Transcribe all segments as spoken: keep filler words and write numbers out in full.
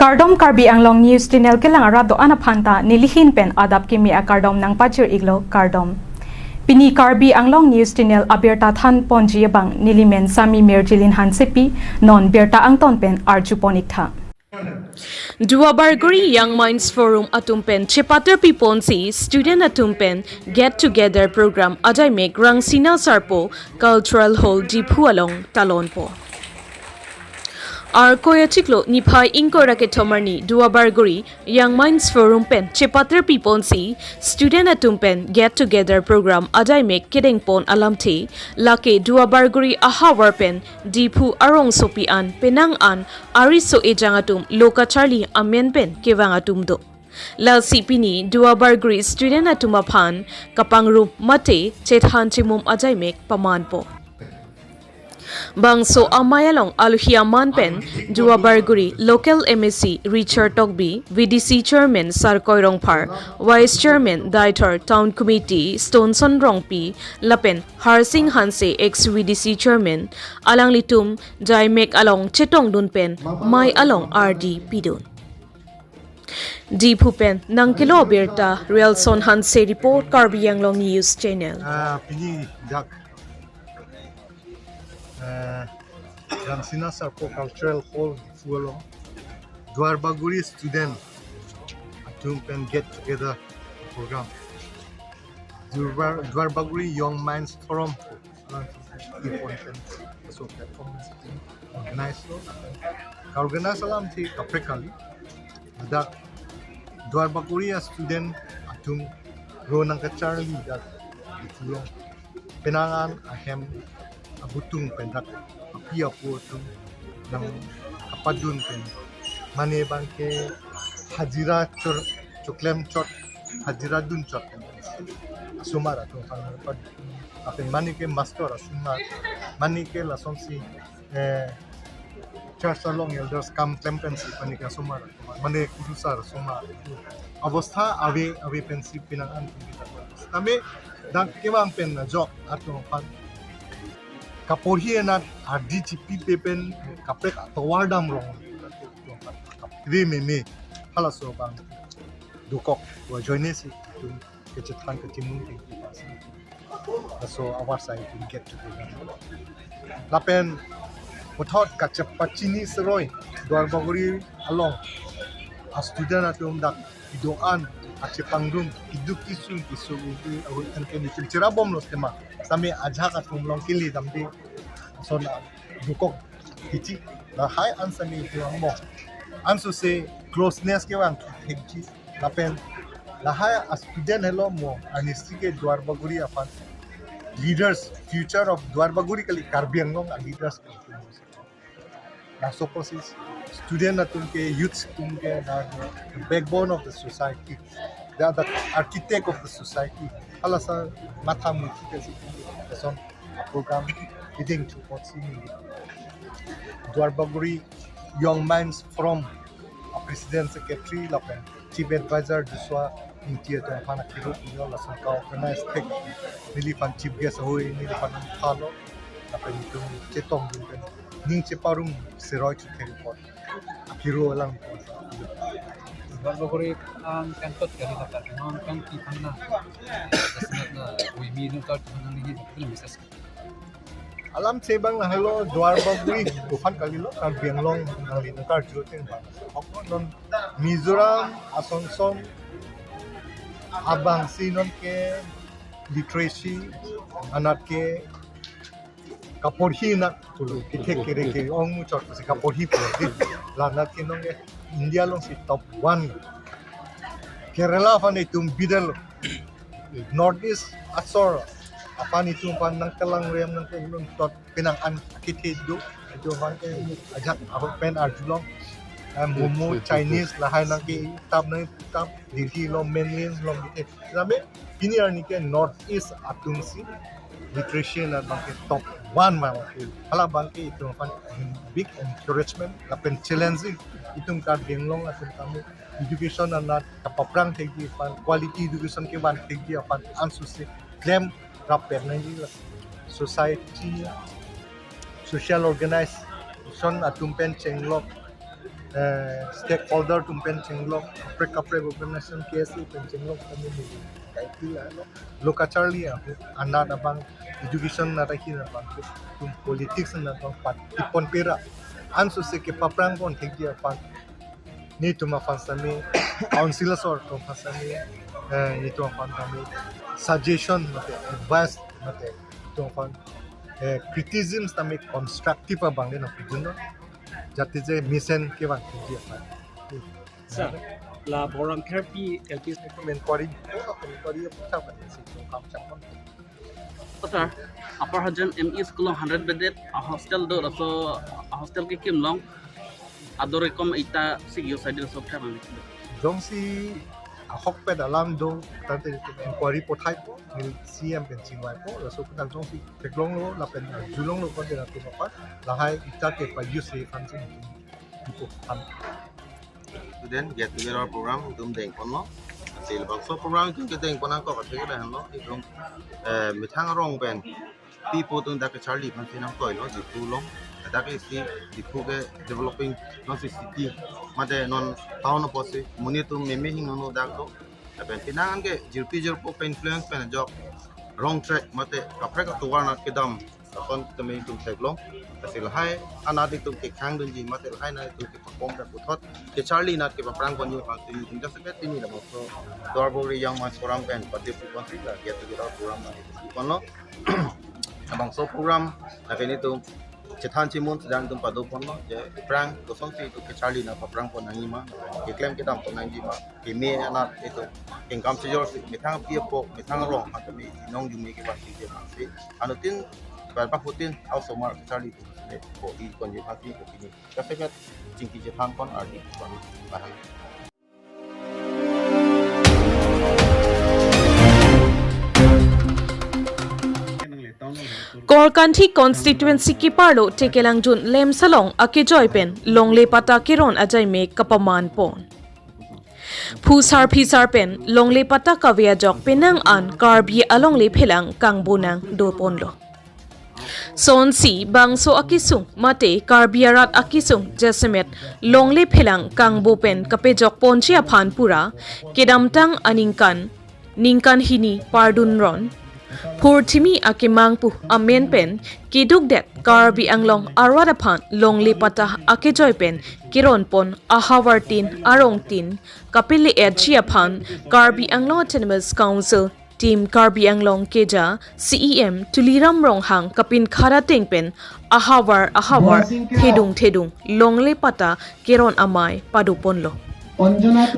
Kardom, Karbi Anglong News Channel kelang arat do-an aphan ta nelihin pen adap kimi akardom nangpachir-iklo, kardom. Pini Karbi Anglong News Channel abirta than ponji abang nelimen Sami Mirjilin Hansepi, non birta angton pen arju pon-iktha. Duarbagori Young Minds Forum atum pen chepatirpi ponsi student atum pen get together program ajaimek Rangsina Sarpo Cultural Hall Diphu along talonpo. Arkoi achiklo niphai ingkoi ra kethom arni Duarbagori Young Minds Forum pen chepatirpi ponsi student atum pen get together program ajaimek kedeng pon alamthe, lake Duarbagori ahavar pen Diphu arongsopi an penang an ariso ejang atum lo kacharli amen pen kevang atum do. Lasi pini Duarbagori student atum aphan kapangrum mate chethan chimum ajaimek pamanpo. Bangso amei along alohi aman pen Duarbagori local M A C Richard Tokbi, V D C Chairman Sarkoi Rongphar, Vice Chairman Deithor Town Committee Stonson Rongpi, lapen Harsing Hanse, ex V D C Chairman, alanglitum jaimek along chetongdun pen mei along ardi pidun. Diphu pen nangkelo birta Relson Hanse report, Karbi Anglong News Channel. Ah, pini dak, eh, Rangsina Sarpo Cultural Hall Diphu along Duarbagori student atum pen get together program. Duarba-, Duarbagori Young Minds Forum. Ipon pen so platform organize lo. Ka-organize alamthe kaprek kali. Dak Duarbagori a-student atum ro nangkacharli dak Diphu along. Penang an ahem abutung pen dak api apo atum nangkapadun pen mane abangke hajira chor, choklem chot, hajira dun chot pen asomar atum aphan pad-, lapen mane ke master asomar, mane ke lasonsi, eh, church along elders kam klem pensi mane ke asomar, mane kurusar asomar. Abostha ave ave pensi penang an kita. Tame dak kevang pen ajok atum aphan kaporhi anat ardi chipipe pen kaprek atovar damrong. Ri meme halaso abang dokok, wa joine si itum kechethan kechimung tingki pasi. Laso avar sai itum get together. Lapen puthot kachepachini seroi Duarbagori along a-student atum dak kedo-an achepangrum keduk kesung kesung isi ahut an ke nichum cherabomlo tema. Tame ajak atum along kili damde ason dokok kichi lahai an sami itum angbong. Ansose closeness kevang thekji. Lapen lahai a-student helo mo arnisi ke Duarbagori aphan leaders, future of Duarbagori kali, Karbi Anglong a-leaders kali. Laso apotsi student atum ke, youths atum ke, they are the backbone of the society. They are the architect of the society. Halasa matha muthi ke si lason program leading to apotsi Duarbagori Young Minds Forum a-president, secretary lapen chief advisor Joshua Ingti atum aphan akiro pilo, lason ka-organize thek neliphan chief guest ahoi neliphan phalo, lapen itum chetongdun pen ning cheparum seroi chu thek apot akiro alang. Duarbagori an kangtot kali, lapen non kangki aphan na dasnat na ui mi nung kar tuhan nang ligi film message. Alamthe abang lahelo, Duarbagori aphan kalilo, Karbi Anglong nangli nangkarju ateng abang. Hok non Mizoram, Asongsong abangsi non ke literacy anat ke kaporhi na kethek kere ke ong muchot si kaporhi porhi. La anat ke non ke India alongsi top one. Kerala aphan itum bidal. North East asor aphan itum aphan nangkelang rem nangkelung tot penang an kethe do. Itum aphan ke ajak ahut pen arjulong, eh, momo, Chinese lahai nang ke tap nang tap, Delhi along, mainland along ke. Tame pini arni ke North East atumsi literacy anat abangke top one abangke. Hala abangke itum aphan big encouragement lapen challenging. Itum Karbi Anglong atum kami education anat kapaprang thekji aphan, quality education kevan thekji aphan ansose klem rap pen nangji, society, social organization atum pen chenglok eh, stakeholder atum pen chenglok, kaprek kaprek organization K S A pen chenglok kami ni kaiti la lo, lo kacharli ahut anat abang, education anat ahin abang, atum politics anat abang pat tipon pera. Ansose kepaprang pon thekji aphan netum aphan sami, council asor atum aphan sami, eh, netum aphan sami suggestion mate advice mate netum aphan, eh, criticism sami constructive abang le nangpidun lo. Jati je mesen kevang thekji aphan. Sir, la Borang Kherpi L P school inquiry, inquiry aphan chak pon si tum kam chak pon. Sir, Upper Hajong M E school along hundred bedded a hostel do, laso a hostel kekim along ador ekom ita si yo side laso khem. Jongsi ahokpet alam do, tangte inquiry pothaipo, neli C M pen chingvaipo, laso kedak jongsi theklonglo lapen arjulonglo kode latum aphan, lahai ita ke pa use aphan si ipo aphan. Student get together program itum dengponlo. Sil bangso program itum kedengpon nangkok athe ke lahenlo, itum, eh, methang arong pen pipo atum dak kacharli aphan si nangtoilo Diphu along. Dak isi Diphu ke developing non si city mate non town apotsi monit atum meme hingno dak do. Lapen penang an ke jirpi jirpo pen influence pen ajok wrong track mate kaprek atovar anat kedam ason tame itum theklong. Lasi lahai anat itum kekhangdunji mate lahai anat itum kepapom pen puthot kacharli anat kepaprang ponji aphan si itum jasemet pini labangso Duarbagori Young Minds Forum pen pati pu ponsi la get together program nangkiponlo. Labangso program lake netum chethan chimun sedang itum padoponlo, je aphrang kosonsi itum kacharli anat paprang pon nangji ma, keklem kedam pon nangji ma, keme anat itum kengkam sejor si methang pi apo methang arong mate me inong jumi ke pasti je pasti. Anuttin bal pahutin osomar kacharli itum po i konji pasti ko pini. Kasemet chingki chethan pon ardi pon bahan. Korkanthi constituency keparlo Tekelangjun Lemsa along akejoi pen longle patta keron ajaime kapaman pon. Phusar phisar pen longle patta kave ajok penang an Karbi alongle phelang kangbonang doponlo. Sonsi bangso akesung mate Karbi arat akesung jasemet longle phelang kangbo pen kapejok ponji aphan pura kedamtang aningkan ningkan hini pardun ron. Purthimi akemang pu amen pen kedukdet Karbi Anglong arat aphan longle patta akejoi pen keron pon ahavar tin arong tin kapele-etji aphan Karbi Anglong Autonomous Council Team Karbi Anglong keja C E M Tuliram Ronghang kapinkhat ateng pen ahavar ahavar thedung thedung longle patta keron amei padoponlo.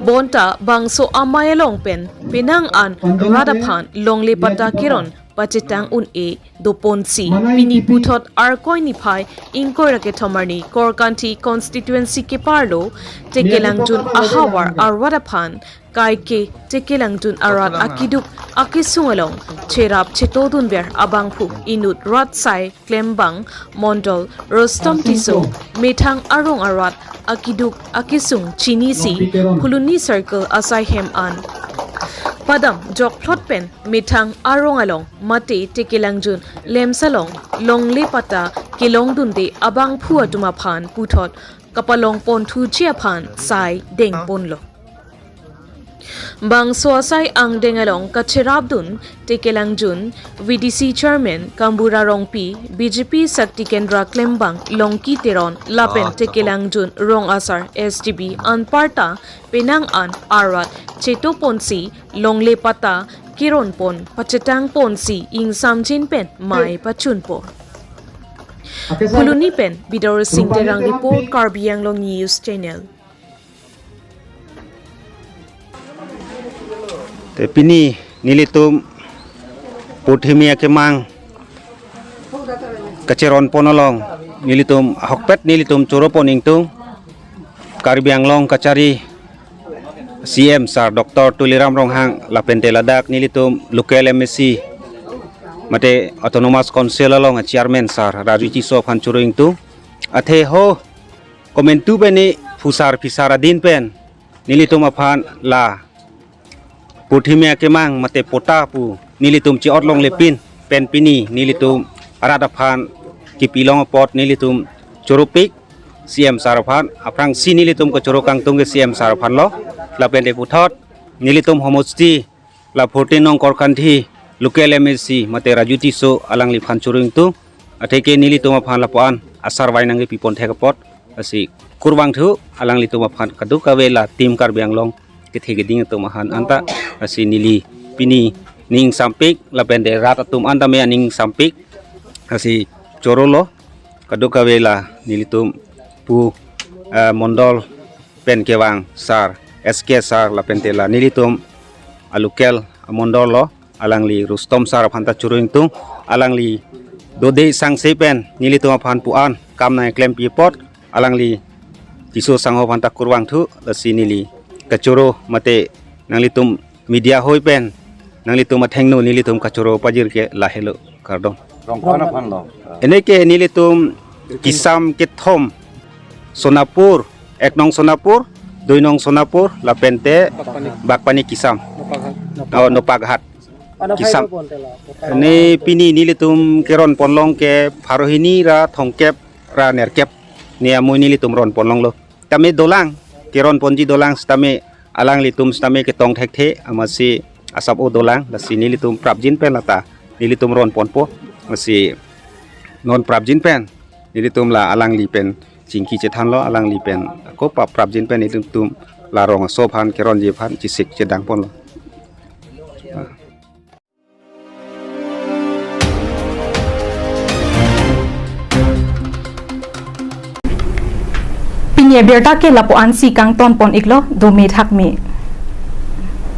Bonta bangso amei along pen penang an rat aphan longle patta keron pachetang un-e doponsi pini puthot Arkoi niphai ingkoi ra kethom arni Korkanthi constituency keparlo Tekelangjun ahavar arat aphan kaike Tekelangjun arat akeduk akesung along cherap chetodunver abangphu inut rat sai Klembang Mondol, Rustom Tisso, methang arong arat akeduk akesung chinisi Phuloni Circle asai hem an padam jokphlot pen methang arong along mate Tekelangjun Lemsa along longle patta kelongdunde abangphu atum aphan puthot kapalong ponthuji aphan sai dengponlo. Bangso asai angdeng along kacherapdun Tekelangjun V D C Chairman Kambura Rongpi, B J P Shakti Kendra Klembang Longki Teron lapen Tekelangjun Rong Asar S T B anparta penang an arat cheto ponsi longle patta keron pon pachetang ponsi ingsamjin pen mei pachun pon. Phuloni pen Bidor Sing Terang report, Karbi Anglong News Channel. Te pini nelitum purthimi akemang kacheron pon along nelitum ahokpet nelitum choro pon ingtung Karbi Anglong kachari C M sir Doctor Tuliram Ronghang lapen te ladak nelitum local M A C mate Autonomous Council along chairman sir Raju Tisso aphan choro ingtung. Athe ho komantu pen ni phusar phisar adin pen nelitum aphan la purthimi akemang mate patta pu nelitum chi-ot longlepin pen pini nelitum arat aphan kipilong apot nelitum choropik. C M sir aphan, aphrangsi nelitum kachoro kangtung ke C M sir aphan lo, lapen te puthot nelitum homosti la fourteen nong Korkanthi local M A C mate Raju Tisso alangliphan choro ingtung, atheke nelitum aphan lapu-an asarvai nangkepipon thek apot lasi kurvangthu, alanglitum aphan kadokave la Team Karbi Anglong kethe keding atum ahan anta, lasi neli pini ning sampik lapen te rat atum anta me aning sampik, lasi choro lo, kadokave la nelitum pu, eh, mondol pen kevang sir, S K sir, lapen te la nelitum alocal amondol lo, alangli Rustom sir aphan ta choro ingtung, alangli dode sangse pen nelitum aphan pu-an kam nangklempi apot, alangli Tisso sangho aphan ta kurvangthu, lasi neli kachoro mate nanglitum media hoi pen nanglitum athengno nelitum kachoro pajir ke lahelo, kardom. Rong ko-an aphan lo? Ene ke nelitum kisam kethom, Sonapur, ek nong Sonapur, dui nong Sonapur, lapen te Bakpani kisam. Oh, Nopaghat. Kisam. Ene pini nelitum keron ponlong ke pharo hini ra thomkep ra nerkep ni amoi nelitum ron ponlonglo. Tame dolang, keron ponji dolang, sitame alanglitum sitame ketong thekthe, amatsi asap-o dolang, lasi nelitum prapjin pen lata nelitum ron ponpo, lasi non prapjin pen nelitum la alangli pen chingki chethanlo, alangli pen ako pa prapjin pen nelitum la rong aso aphan keronji aphan chesik chedang ponlo. Pini abirta ke lapu-ansi kangton pon iklo, dome thakme.